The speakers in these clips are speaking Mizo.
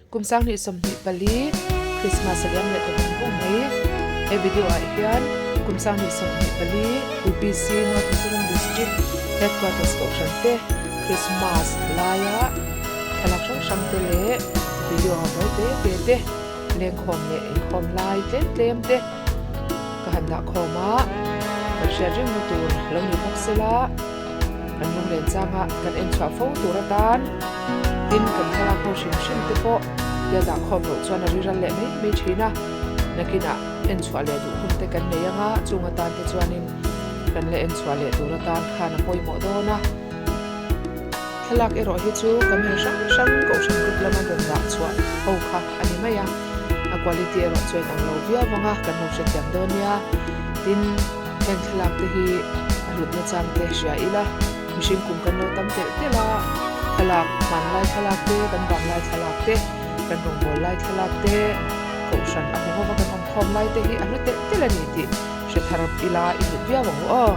Kum 2024 Christmas a liam leh ta vung vung mai. He video ah hian kum 2024 UPC North Mizoram District Headquarters Kohhran te Christmas laia thlalak hrang hrang te leh video mawi te te te lengkhawm leh inkhawm lai tlem tlem te ka han dah khawm a, kan hriat rengna tur lo ni bawk sela. Kan lunglen changa kan en chhuah fo tur atan tin kan thlalak ho hrim hrim te pawh tia dah khawm loh chuan a riral leh mai mai thin a, nakinah en chhuah leh duh hun te kan nei anga chung atan te chuanin kan la en chhuah leh tur atan khan a pawimawh dawn a. Thlalak erawh hi chu camera hrang hrang kohhran group lama rawn dah chhuah ho kha a ni mai a, a quality erawh chu a inang lo viau vang a, kan lo hrethiam dawn nia. Tin. Heng thlalak te hi a hlutna chang te hria ila, mihring kum kan lo tam telh telh a, thlalak hmanlai thlalak te, kan vanglai thlalak te, kan rawngbâwl lai thlalak te, kohhran a hmu hova kan awmkhawm lai te hi a hlu telh telh a ni tih hre thar ila i hlut viau ang u aw.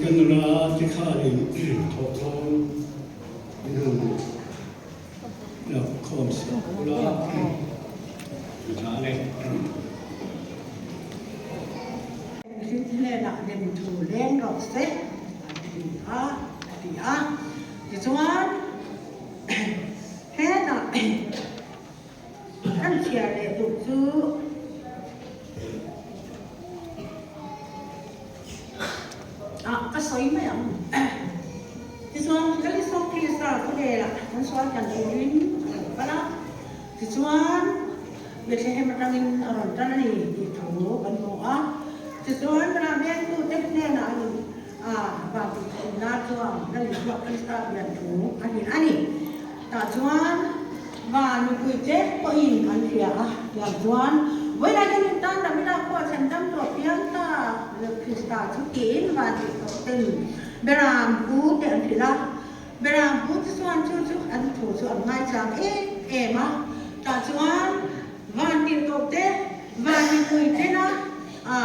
Kan nula te khanin thawhkhawm min han lakkhawm sak ula tha le. mihring hnenah lem thu leng rawh se a ti a, a ti a. Tichuan, hetah kan chhiar leh duh chu ah ka sawi mai ang. Tichuan, Lalisua Krista khawvelah kan sual tan turin a lo kal a. Tichuan, Bethlehem atangin a rawn tan a ni tih thu kan hmu a. Tichuan, Ramengtute hnenah an a van tih thawhna chuan Lalisua Krista bian thu a hrilh a ni. Tah chuan van mipuite pawhin an hria a, tiang chuan vawilah hian in tan Davida khua thlen dam tawh piang ta Krista chu tiin van tih thawh ten Beram pu te an hrilh a. Beram pu te chuan chu chu an thu chu an ngaichang em em a, tah chuan van tih tawh te van mipui tena a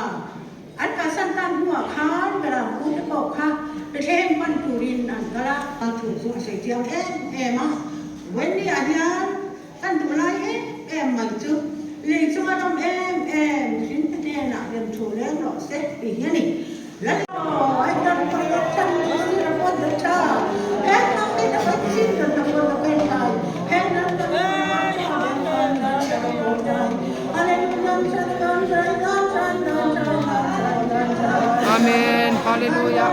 An kalsan tan hnuah khan Beram pute pawh kha Bethlehem pan turin an kal a. An thu chu a sawi chiang em em a, Wendy ah hian kan duh lai em em mai chu lei chunga ram em em mihringte hnenah rem thu leng rawh se tih hi a ni. Amen Hallelujah.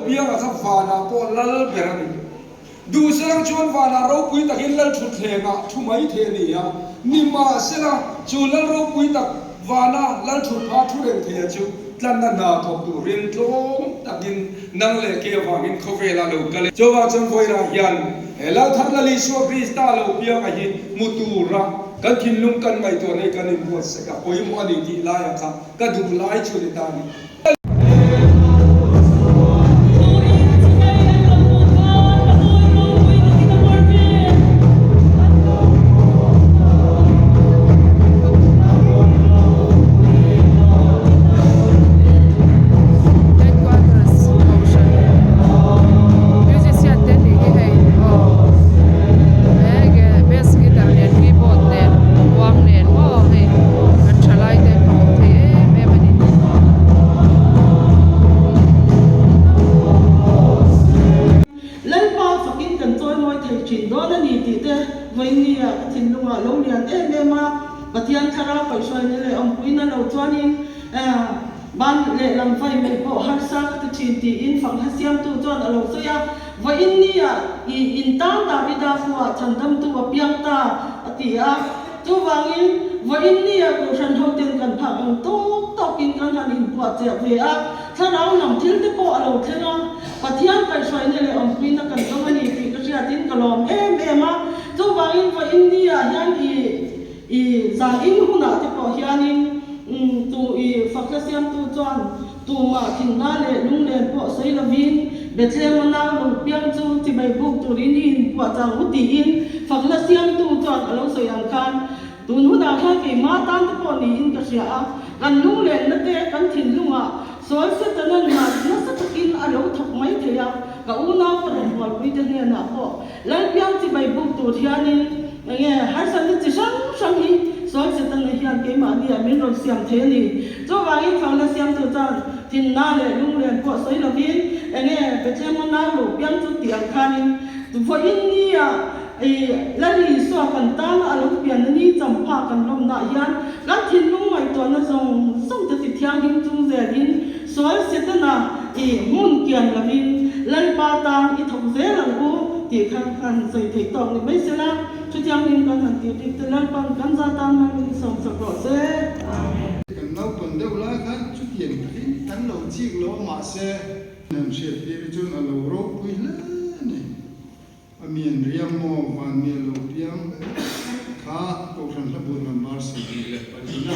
Pianga kha vanah pawh lal ber a ni. Duhserang chuan vanah ropui takin lal thutthlengah thu mai thei a ni a, nimahsela chu lal ropui tak vana lal thutpha thu reng theia chu tlanna hna thawk turin tlawm takin nang leh ke avangin khawvelah lo kal e. Chuvang chuan vawilah hian he lal thar Lal Isua Krista lo pianga hi hmu tura kan thinlung kan ngaihtuah nei kan inbuatsaih a pawimawh a ni tih laiah kha ka duh lai chu ni ta a ni. Headquarters Kohhran musician te tih hi hei aw enge bass guitar nen keyboard nen khuang nen maw hei kan thalai te an awm thei em em a ni. Lalpa fakin kan chawimawi thei thin dawn a ni tih te vawinia ka thinlungah lo lian em em a, Pathian thlarau kaihhruaina leh awmpuina lo chuanin ban lehlam vai mai pawh harsa ka ti thin tiin fangha siamtu chuan a lo sawi a, vawinia i intan Davida khuaah chhandamtu a piang ta a ti a. Chuvangin, vawiin nia Kohhran hoten kan phak ang tawk tawkin kan han inpuahcheh ve a, thlarau lam thil te pawh a lo thleng a, Pathian kaihhruaina leh awmpuina kan dawng a ni tih ka hriatin ka lawm em em a. Chuvangin, vawiin nia hian i i zan in hunah te pawh hianin tu i fakna siamtu chuan tumah thinna leh lunglen pawh sawi lovin Bethlehem-a nau lo piang chu chibai buk turin i inpuah. puah chang u tiin fakna siamtu chuan a lo sawi ang khan tun hunah khan keimah tan te pawh niin ka hria a, kan lunglenna te kan thinlungah sawi Setana'n nasa takin a lo thawk mai thei a, ka unau ka rawn buaipui te hnenah pawh Lalpiang chibai buk tur hianin enge harsatna chi hrang hrang hi sawi Setana hian keimahni ah min rawn siam thei a ni. Chuvangin fakna siamtu chuan thinna leh lunglen pawh sawi lovin enge Bethlehem a nau lo piang chu tih ang khanin vawiin ni ah i Lal Isua kan tana a lo pianna ni champha kan lawmnaah hian kan thinlung ngaihtuahna zawng zawng te ti thianghlim chung zelin Sual Setana i hmun kian lovin Lalpa tan i thawk zel ang u tih kha han sawi theih tawk ni mai sela, chutiangin kan han tih rik te Lalpan kan za tan hmang in sawm chak rawh se. Amen. Kan naupang deuh lai khan chutiang takin kan lo chik lo a mahse. An hriat tir hi chuan a lo ropui hle a ni. A mian riang maw van mi a lo piang kha Kohhran Hlabu number 24 na.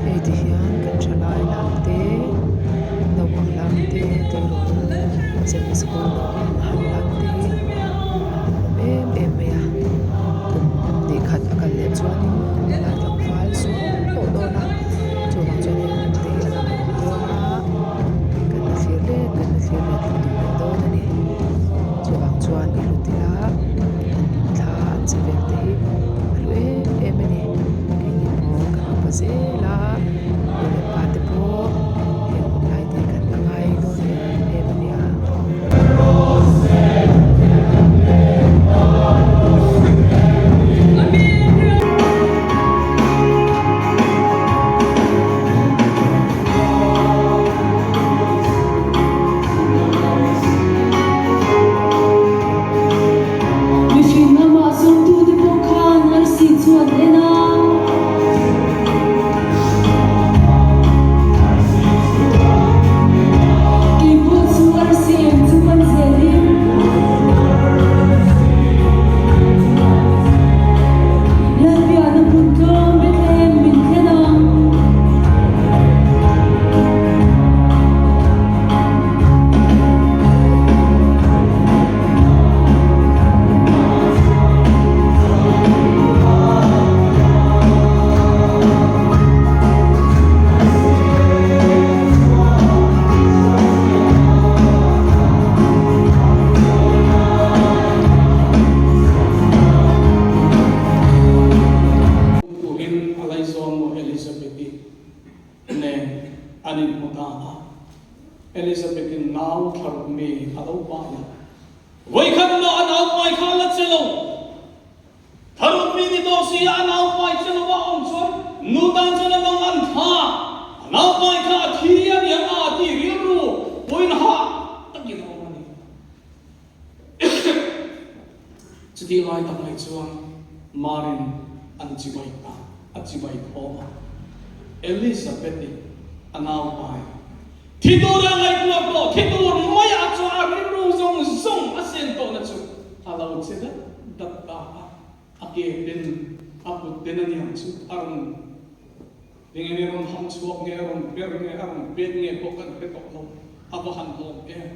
Hei ti hian kan thalai lam te naupang lam te tleirawl zirna sikul naupang han lam te hi a hmuhnawm em em mai a kum hnih khat a kal leh chuanin an la tlangval suau tawh dawn a chuvang chuan heng hun te hi a la awm dawn a kan la thlir let kan la thlir let leh duh leh dawn a ni chuvang chuan i hlut ila an thla an che vel te hi a hlu em em a ni keini pawh kan upa zel a nu leh pa te pawh heng hun lai te kan la ngai dawn em em a nia. Mihring amah zawngtute pawh khan arsi chu an en a. Kei pawh chu arsi eng chu pan zelin. Lalpiahna hmun tlawm Bethlehem min thlen a. Turin a laizawn maw Elizabeth-i nen an inhmu ta a. Elizabeth-in nau thlaruk mi a lo pai a. Vawikhat mah a nau pai kha a la che lo. Thlaruk mi ni tawh si a, a nau pai che lo a awm chuan nu tan chuan a mang an thla. A nau pai kha a thi a niang a a ti rilru pawhin hah takin a awm a ni. Chutih lai tak mai chuan Marin an chibai ta, a chibai thawm a. Elizabeth-i a nau pai. Thi tura ngaihtuah pawh thi tur mai a chuan a rilru zawng zawng a sen tawhna chu a lo che dat dat ta a. A ke ten, a kut ten a niang chu a rawn eng nge rawn ham chhuak nge, a rawn per nge, a rawn pet nge pawh kan hre tawh lo. A va han hlawm em!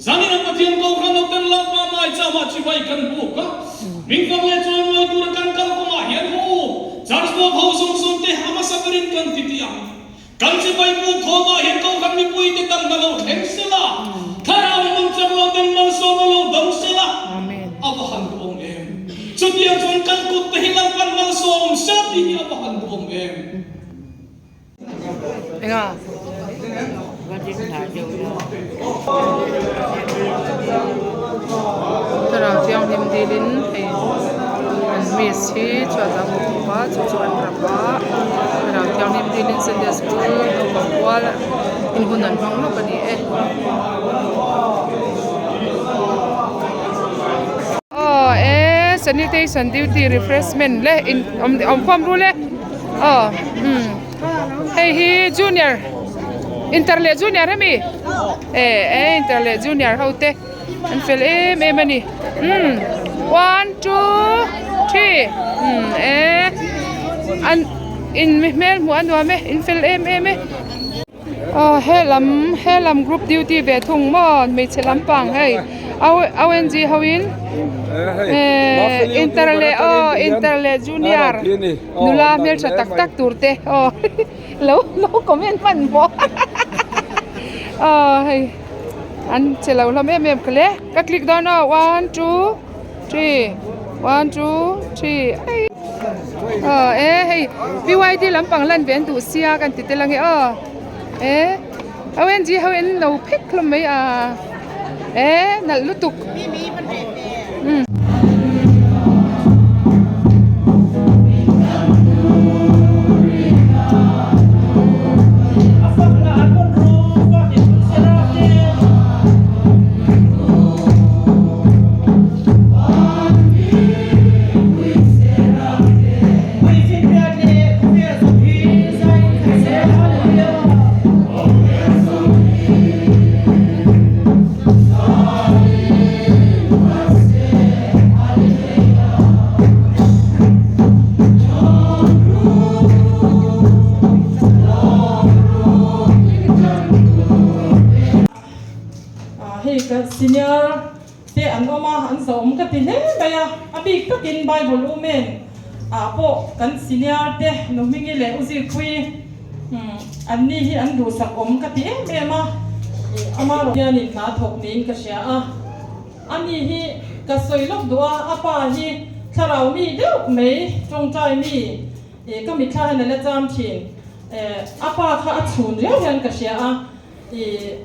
Zanin an Pathian ko khan lo ten Lalpa mai chauhah chibai kan buk a, hming fak leh chawimawi tura kan kal kawngah hian haw u, Church tuak ho zawng zawng te, a hmasa berin. Kan sipai buk khawmah hian Kohhran mipuite damna lo thleng sela, Thlarau nungchang lo den malsawmna lo dam sela, a va han duhawm em! Chutiang chuan kan kut te hi Lalpan malsawm sela tih hi a va han duhawm em! Enga? Thlarau thianghlim dilin hei an miss hi chhuat a hmu bawk a chu chu an rap a thlarau thianghlim dilin Sunday school naupang kual in hun an hmang lawk a ni e. Aw e sanitation duty refreshment le in awm khawm ru le aw umm. Hei hi junior inter leh junior hemi e e inter leh junior ho te an fel em em a ni umm one two three umm e an in mi hmel hmuh a nuam e in fel em em e aw helam helam group duty ve thung maw hmeichhe lampang hei ONG ho in inter leh aw inter leh junior. Nula hmeltha tak tak tur te aw lo lo comment hman maw aw hei an che lo hlawm em em ka le ka click dawn aw one two three one two three ai aw e hei BYD lampang lan ve an duh sia kan ti tel ange aw e ONG ho in lo phek hlawm mai a e nalh lutuk. Hei ka senior te an awm a, an zawm ka ti hle mai a, a bik takin Bible Women ah pawh kan senior te nu Hmingi leh U Zikpuii an ni hi an duhsak awm ka ti em em a, ama hianin hna thawk niin ka hria a. Ani hi ka sawi lawk duh a, a pa hi thlarau mi deuh mai tawngtai mi ih ka mitthla hian a la cham thin. A pa kha a chhun riau hian ka hria a ih.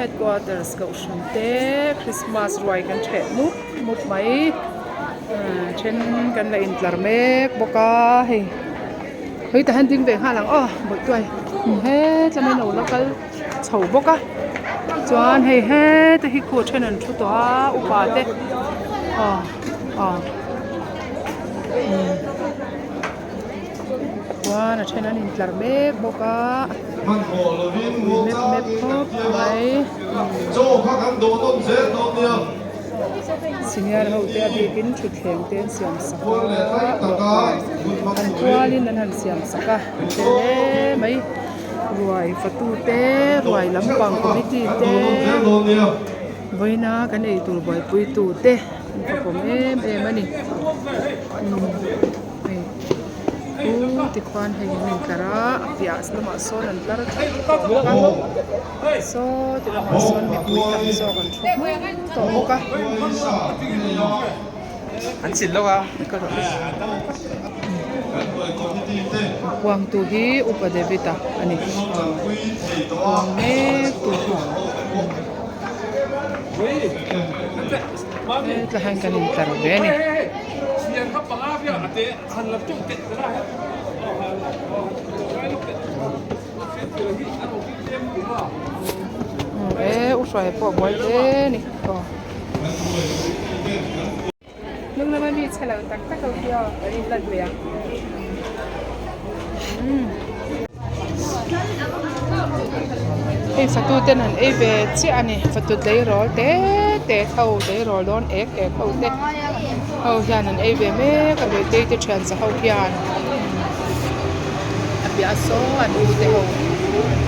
Headquarters Kohhran te Christmas ruai kan ṭheh mup mup mai then kan la intlar mek bawk a hei hei tah hian ding ve nghal ang aw bawihtuai hetlai mai lo la kal chho bawk a chuan hei heta hi khu then an thu tawh a upa te aw aw chuan a then an intlar mek bawk a pui mep mep khawp mai senior ho te a bikin thutthleng te an siam sak a dawhkan an pualin an han siam sak a an tel hle mai. Ruai fatu te ruai lampang committee te vawiina kan ei tur buaipui tu te an fakawm em em a ni umm hei u tikhuan hei an intlar a a piah lamah sawn an tlar theuh tawh bawk a saw ti lamah sawn mipui tam zawk an thu hmul tawh bawk a. An chin lo a. Puangtu hi Upa David-a a ni. Puang mek tu chu. Hetlai hian kan intlar ve a ni. E u hruai pawh a buai hle a ni. Hnung lama mi chhe lo tak tak ho hi aw an in lan ve ang. Hei fatu ten an ei ve chiah a ni fatu tleirawl te te ho tleirawl dawn ek ek ho te ho hian an ei ve mek a bawihtei te thian za ho hian a piah saw an u te ho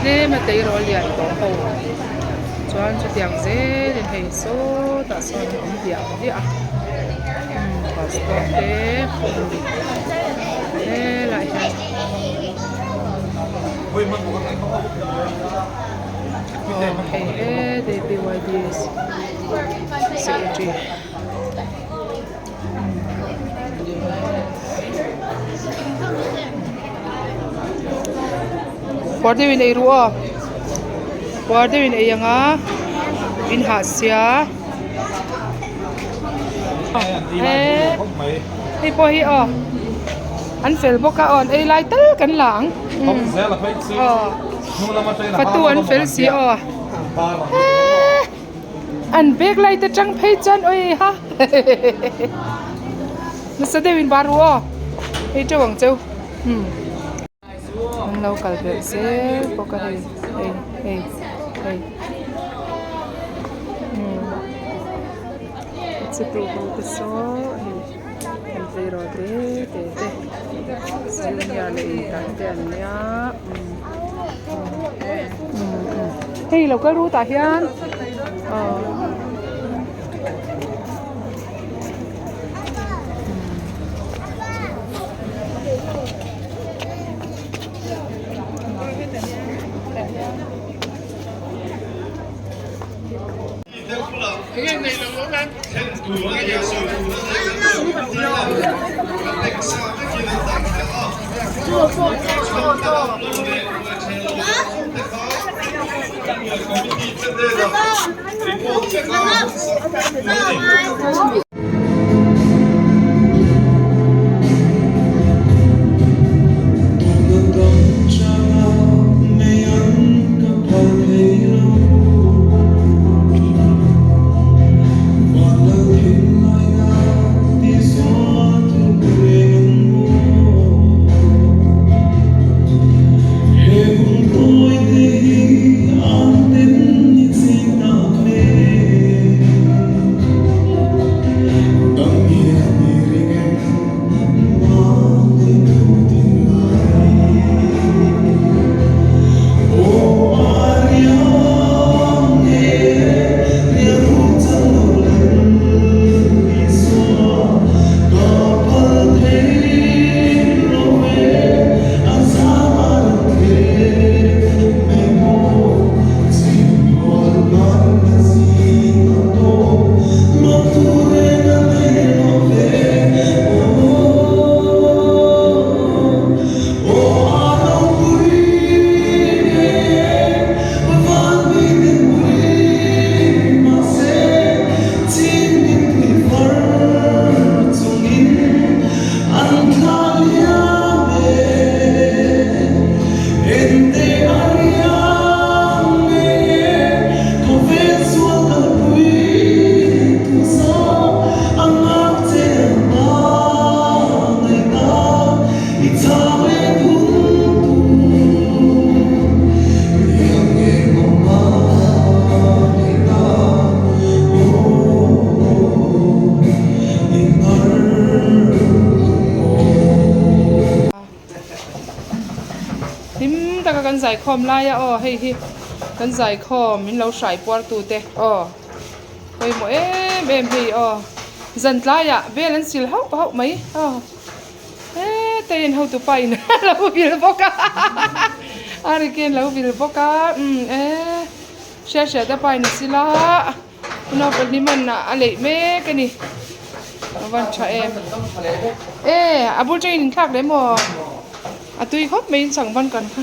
tlem a tleirawl lian tawh ho. Chuan chutiang zelin hei sawtah sawn a awm diah diah a umm pastor te helaiah hian aw hei heti p y d secretary Puar deuhin ei ru aw puar deuhin ei ang a in hah sia hei pawh hi aw an fel bawk a aw an ei lai tal kan la ang aw fatu an fel si aw An bag lai te tang phei chuan oi ha nasa deuh in bar ru aw hei teuh ang cheu umm an lo kal belh zel bawk a hei hei hei hei umm a che tu ho te saw hei an tleirawl te te te junior leh intan te an nia umm umm umm. Hei lo kal rut ah hian aw Hlim taka kan zaikhawm lai a aw hei hi kan zaikhawm min lo hrai puar tu te aw pawimawh em em hei aw zan tlaiah vel an sil hauh hauh mai aw heta hian hotu pa in a lo vil bawk a a rikin a lo vil bawk a umm e hriat hriat a pa in a sil a. Naupang hman a leih mek a ni a van tha em e a bul tangin in thlak leh maw a tui khawp mai in changban kan kha.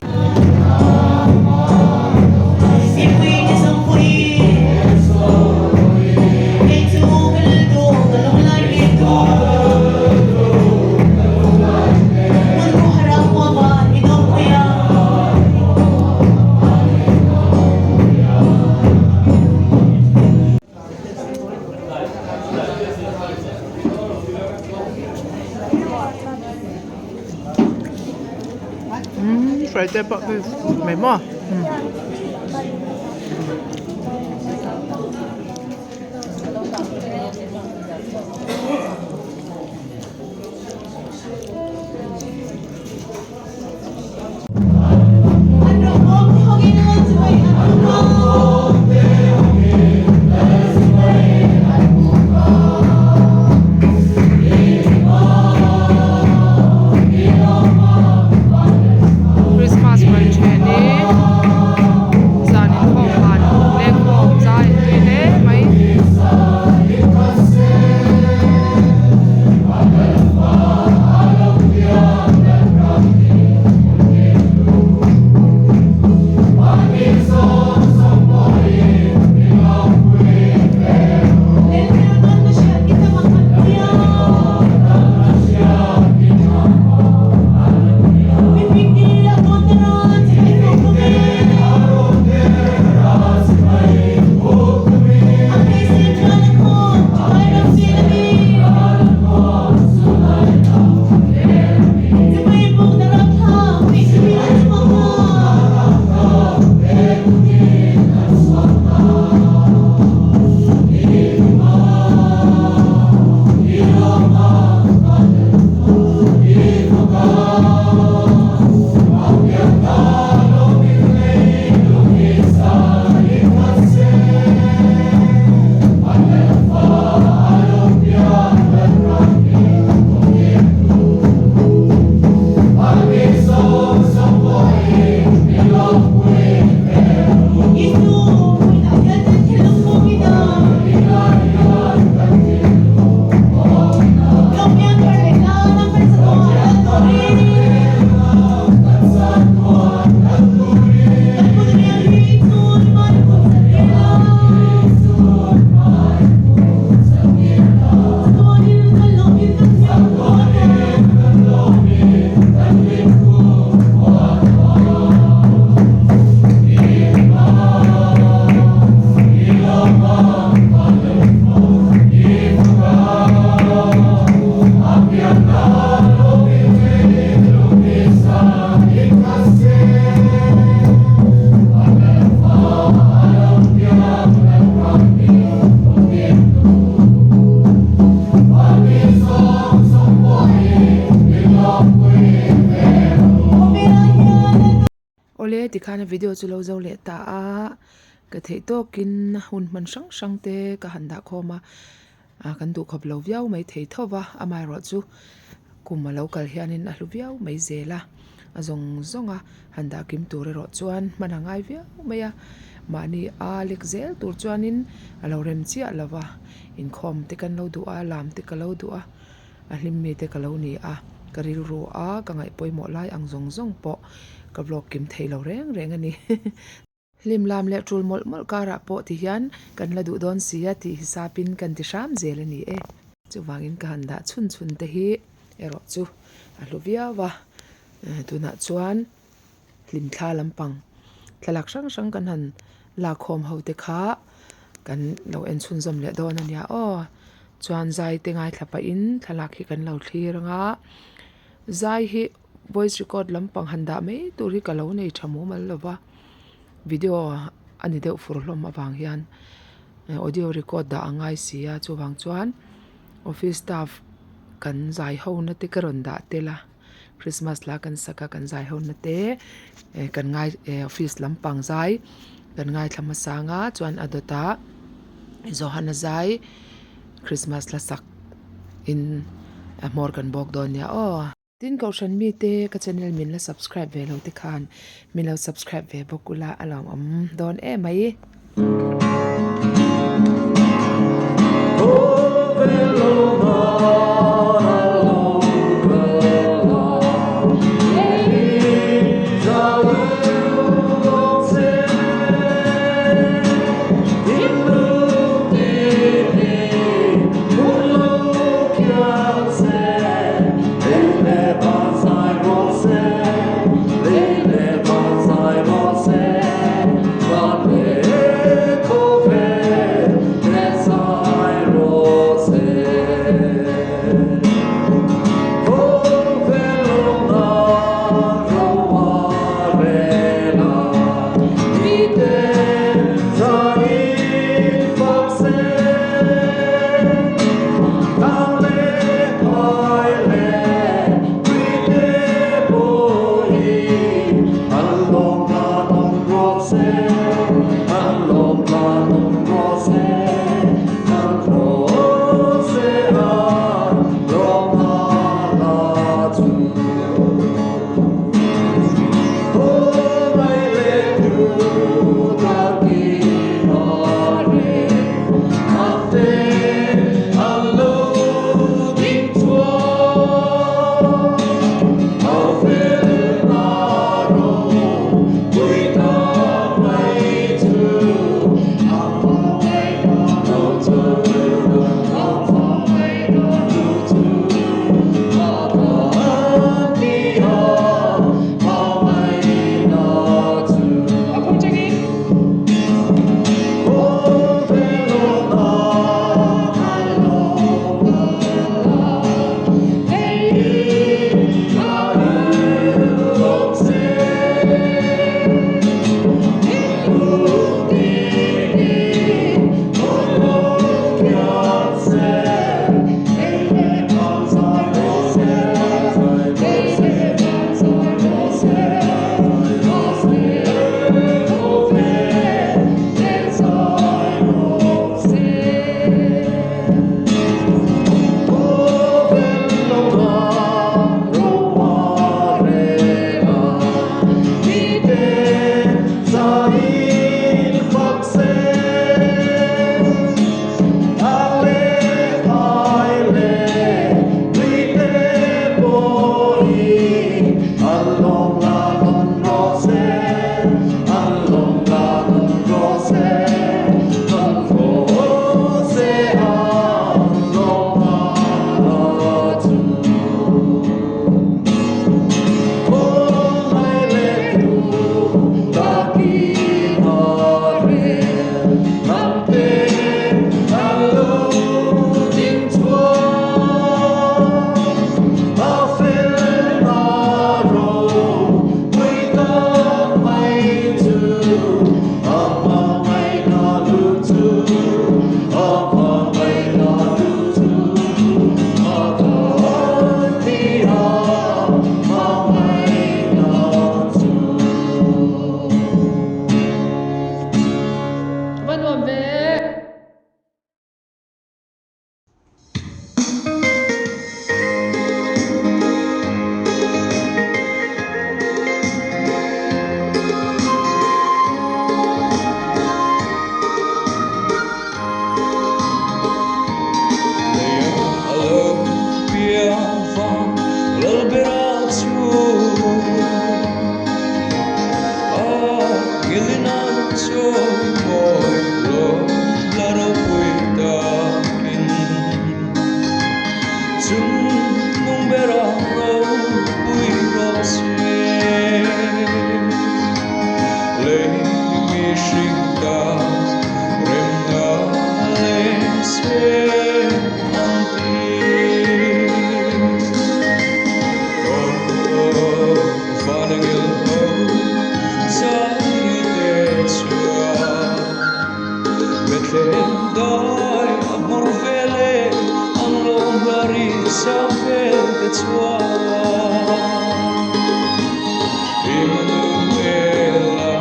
Umm hruai te pawh khi mai maw umm. Christmas ruai ṭhen hi zan inkhawm han lengkhawm zai an tui hle mai. Awle tikhan a video chu lo zo leh ta a ka theih tawkin hun hman hrang hrang te ka han dah khawm a ah kan duh khawp lo viau mai thei tho va amaherawh chu kum a lo kal hianin a hlu viau mai zel a a zawng zawng a han dah kim tur erawh chuan hman a ngai viau mai a mahni a lek zel tur chuanin a lo rem chiah lo va inkhawm te kan lo duh a lam te ka lo duh a a hlim mi te ka lo ni a ka rilru a ka ngaih pawimawh lai ang zawng zawng pawh ka vlog kim thei lo reng reng a ni. Hlim lam leh tul mawlh mawlh karah pawh ti hian kan la duh dawn si a tih hisapin kan ti hram zel a ni e. Chuvangin ka han dah chhun chhun te hi erawh chu a hlu viau a, tunah chuan hlimthla lampang thlalak hrang hrang kan han lakkhawm ho te kha kan lo en chhunzawm leh dawn a nia aw. Chuan zai te ngaithla pahin thlalak hi kan lo thlir ang a, zai hi. Voice record lampang han dah mai tur hi ka lo nei tha mumal lo va, video a ni deuh fur hlawm avang hian audio record dah a ngai si a chuvang chuan office staff. kan zai ho na te ka rawn dah tel a Christmas hla kan sak a kan zai ho na te eh kan ngai eh office lampang zai kan ngaithla hmasa ang a chuan a dawtah Johana zai Christmas hla sak in a hmawr kan bawk dawn nia aw. Tin Kohhran mite ka channel min la subscribe ve lo te khan min lo subscribe ve bawk ula a lawmawm dawn em mai. te chuan Immanuela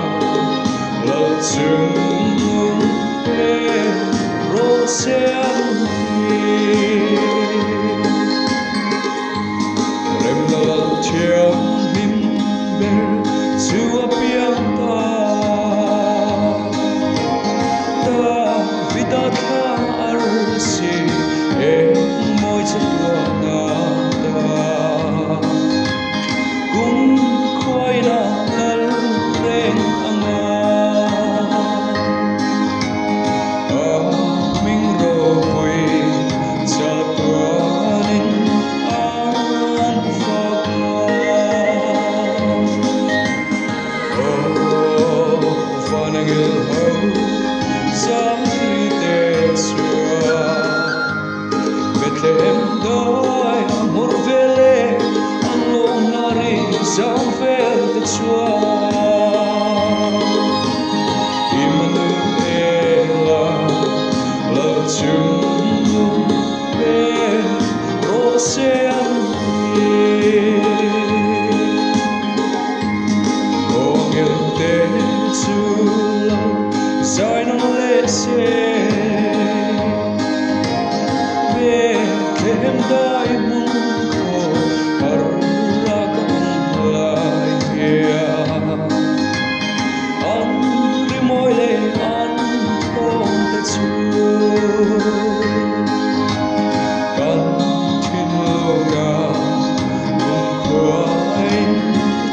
Lal chungnung ber rawh se an ti. Remna Lal thianghlim ber chu a piang ta. Davida thla arsi eng mawi che tuan a ta. Kum khuaina lal reng anga a hming ropui chatuanin an fak ang. Aw vanangel ho zaite chuan Bethlehem dai a hmawr vel e an lawm hla ri zau vel te chuan Immanuela Lal chungnung ber rawh se an ti. Awngel te chu lo zai nung leh se. Bethlehem dai hmun khaw har a ka awm lai hian an rimawi leh an thawm te chu kan thinlunga kumkhuain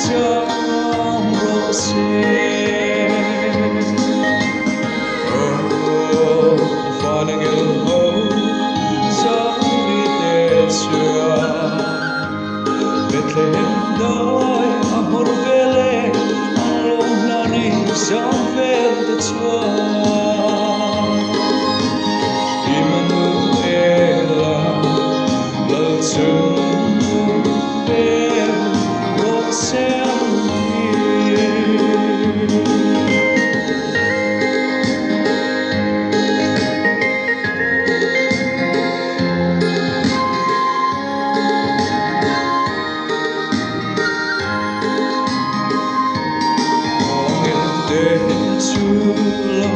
cham rawh se. Aw vanangel ho zari te chuan Bethlehem dai a hmawr vel e an lawm hla ri zam vel te chuan Immanuela Lal chungnung ber rawh se an ti. Awngel te chu lo